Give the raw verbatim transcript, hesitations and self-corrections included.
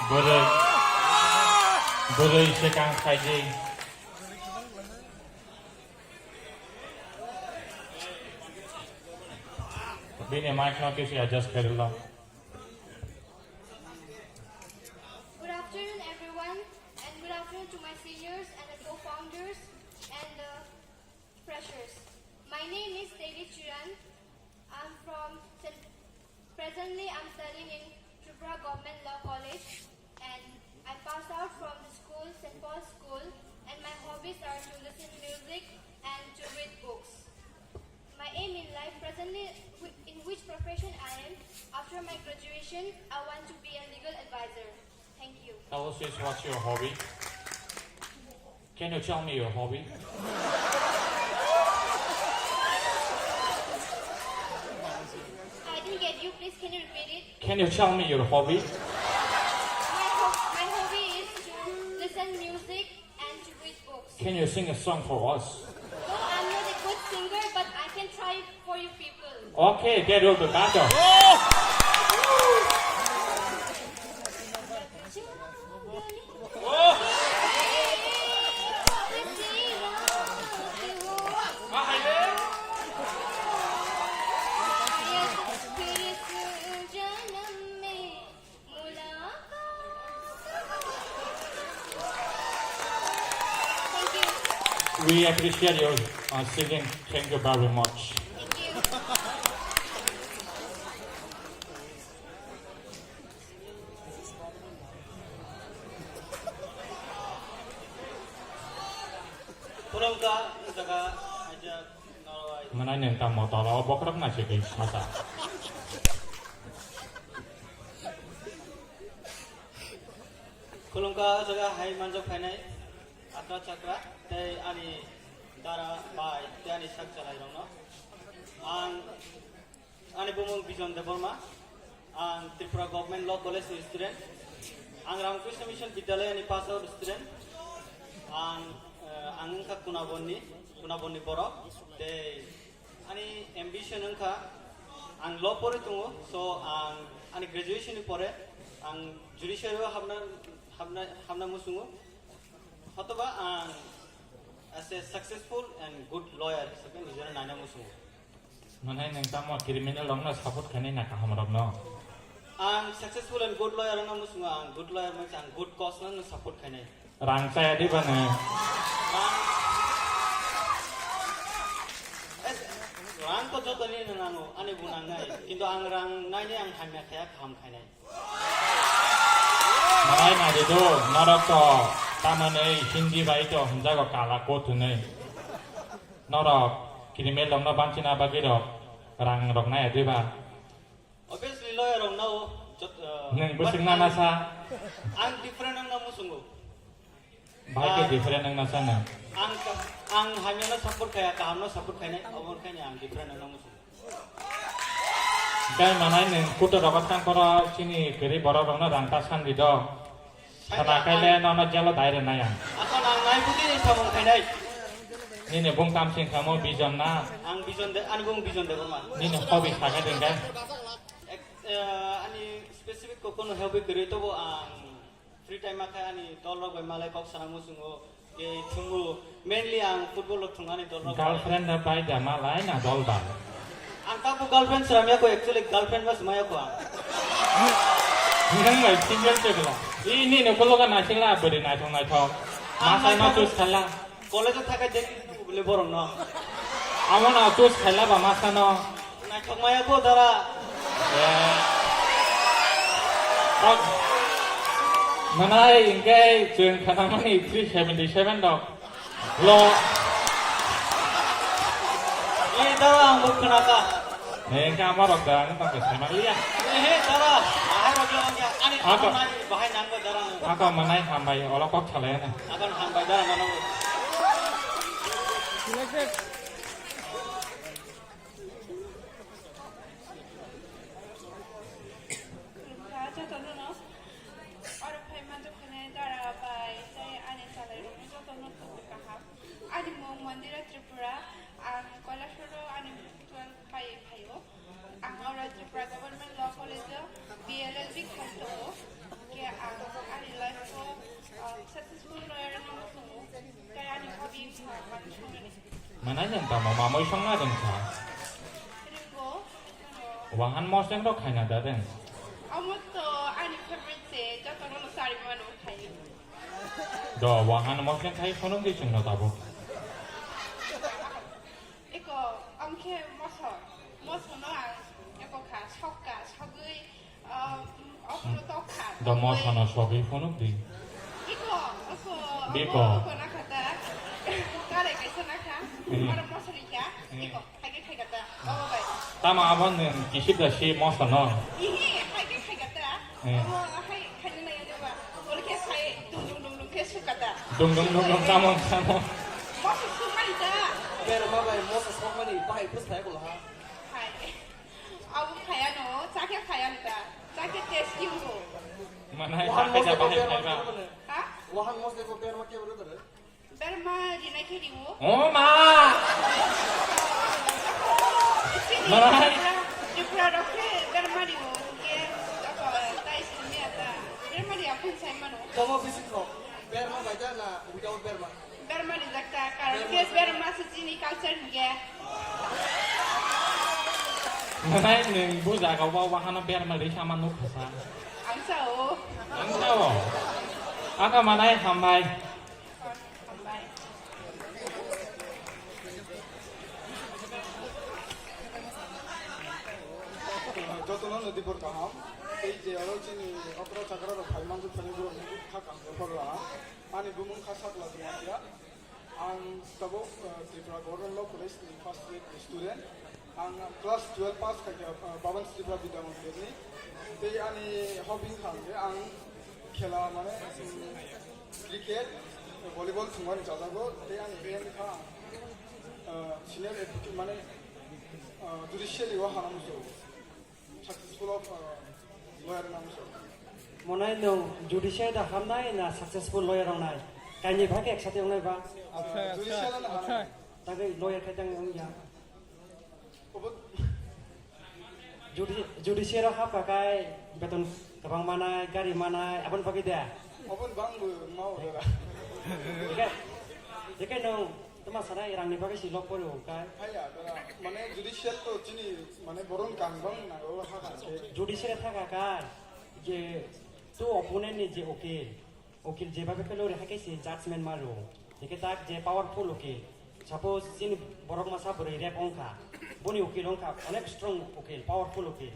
Bwrwi, bwrwi swkang khaidi. Bini mic no kisi adjust khairwla. Good afternoon, everyone, and good afternoon to my seniors and the co-founders and the freshers. My name is Devi Chiran. I'm from St. Presently, I'm studying in Tripura Government Law College, and I passed out from the school, Saint Paul's School, and my hobbies are to listen music and to read books. My aim in life presently, whi- in which profession I am, after my graduation, I want to be a legal advisor. Thank you. Tell us, sis, what's your hobby? Can you tell me your hobby? I didn't get you. Please, can you repeat it? Can you tell me your hobby? My, ho- my hobby is to listen music and to read books. Can you sing a song for us? No, I'm not a good singer, but I can try for you people. Okay, that will be better. We appreciate your uh, singing. Thank you very much. Khulumkha, o jaga, aja, norwai. Manai neng tamo tolo, bokrok na se kei masa. Khulumkha, o jaga hai manjak phainai, atra chakra, tei ani dara bai, tei ani sak chalai rokno. Ang Ani bumung Bijon Debbarma. Ang Tripura Government Law College ni student. Ang Ramakrishna Mission Vidyalaya ni pass out student. Ang, eh, ang wngkha Kunabon ni, Kunabon ni borok. Tei ani ambition wngkha ang law pori tongo. So ang ani graduation ni pore ang judiciary o habna, habna, habna muchungo. Hotoba ang as a successful and good lawyer hisabe nijera naina muchungo. Manai neng tamo criminal rokno support khainai na kaham rokno? Ang successful and good lawyer wngna muchungo, ang good lawyer mansa ang good cause no support khainai. Rang chaya di bani. Rang, eh, rang to joto ni nango, ani bo nangnai. Kintu ang rang naini ang hamya khaya kaham khainai. Manai nadi do, norok to tamani Hindi bai to hwnjago kala kot hwnwi. Norok criminal rokno banchina bagwi rok rang rok nai adwi ba? Obviously lawyer rok nao jot, uh, nwng but bwswk nana sa? Ang different wngna muchungo. Bahai khe different wngna sa nwng? Ang ka-, ang hamyano support khaya, kahamno support khainai, obo khainai ang different wngna muchungo. Tei manai nwng kutu rogo thang koro chini kwrwi borok rokno rang ta san di do. Sana kaile nono jelo dai rwnai ang. Ako nang nai budi ni samung khainai. Nini bung tam sing kamo Bijon na? Ang Bijon de, ani bung Bijon Debbarma. Nini hobby saga dengkai. Ek-, eh, ani specific ko kono hobby kwrwi tobo ang free time ma khe ani dol rok bai malai kok sana muchungo. Ke thungo, mainly ang football rok thungani dol rok. Girlfriend da bai da malai na dol ba? Ang kaku girlfriend sramya ko, actually girlfriend mas maya ko ang. Nang bai single se bela. Ini ne kologa na sila beri na thong na thong. Masai no choose khala. College o thakai de bole borong no. Amo no choose khala ba masa no. Naithok maya ko dara. Eh. Kok. Manai hingke chwng khanamani three seventy seven dok. Lo. Ni dara ang bo khnaka. Eh, hingke ama rok da ang tangke saiman liya. Eh, dara. Ahai rok yang ya. Ani Apa? Nai bahai nang bo dara. Ako manai hambai olo kok salai na. Akan hambai dara mano. Khulumkha jotono no. Oro phai manjak phainai dara bai tei ani chalairokno jotono kuphur kaham. Ani mung Mandira Tripura, ang Kailasoro ani twelve pai phaio. Ang oro Tripura Government Law College o B L L B khai tongo. Khe ang Manai jeng tamo mamoi songna jeng sa. Ringo. Wahan moseng rok khaina da jeng. Amo to ani favorite se, joto no sari mano khai. Do wahan moseng khai phunuk di chwngno tabuk. Eko, amkhe moso, moso no ang eko kha, sokka, sogwi, ah, mm, okono tok kha, Do sogwi. Moso no sogwi phunuk di. Eko, oko, Biko. Oko, oko na kha ta. Kare kaisa na kha. Hmm. Aro moso ni kha. Hmm. Eko, khaike khaika ta. Obo bai. Tamo abo nwng kisip da si moso no. Ihi, khaike khaika ta. Hmm. Obo hai khaina nai ba. Olo khe sai dung dung dung dung khe suka ta. Dung dung dung dung tamo tamo. Moso sukmani ta. Berma bai moso sokmani bahai phus thai ko ha. Hai. Abo khaya no, chakhe khaya no ta. Chakhe test ki ho. Manai Wahan chakhe moso ja ko bahai berma khaiba. Ke bole. Ha? Wahan moso ko berma ke bole tare. Berma rinai khe rio. O ma! Chini Manai. Tripura, Tripura rok khe berma rio. Ke, apa, tai sini ata. Berma ria pun sai mano. Tamo bisi kho. Berma bai da na without berma. Berma rijak ta, karon ke berma se chini culture hingke. Manai nwng buja kau ba wahano berma ri sama nuk khasa. Ang sao. Ang sao. Aka manai hambai. Hambai. Jotono nodi bor kaham. Tei je aro chini okra chakra rok phai manjak phani borok ni kha kang bor la. Ani bumung kha Sakla Jamatia. Ang tabuk, uh, Tripura Government Law College ni first year ni student. Ang class twelve pass khaikha, uh, Bhavan Tripura Vidya Mandir ni. Tei ani hobby wngkha hwnkhe ang khela mane, um, cricket, volleyball thwngmani chajago. Tei ani aim kha, uh, senior advocate mane, uh, judiciary o hana muchungo. Successful of, uh, lawyer nang so. Monai nwng judiciary da hamnai na successful lawyer wngnai? Kaini bhai khe eksate wngnai ba? Akshay, Judiciary Akshay, na Akshay. Tangwi lawyer khai tang wngya. Obo Judi-, judiciary hap kakai beton kwbang manai, gari manai, aboni bagwi da? Oboni bangbo ma ora. Jekhe, jekhe nwng Tama sanai rangni bagwi si lok pori hwnkhe. Haya, bera, mane judicial to chini, mane boron kang bang na, o ha ha se. Judicial thaka kai, je tu opponent ni je ukil, ukil je bagwi khe lori hai khe si judgment ma rw. Hingke tak je powerful ukil. Suppose chini borok masa bwrwi rape wngkha, boni ukil wngkha onek strong ukil, powerful ukil.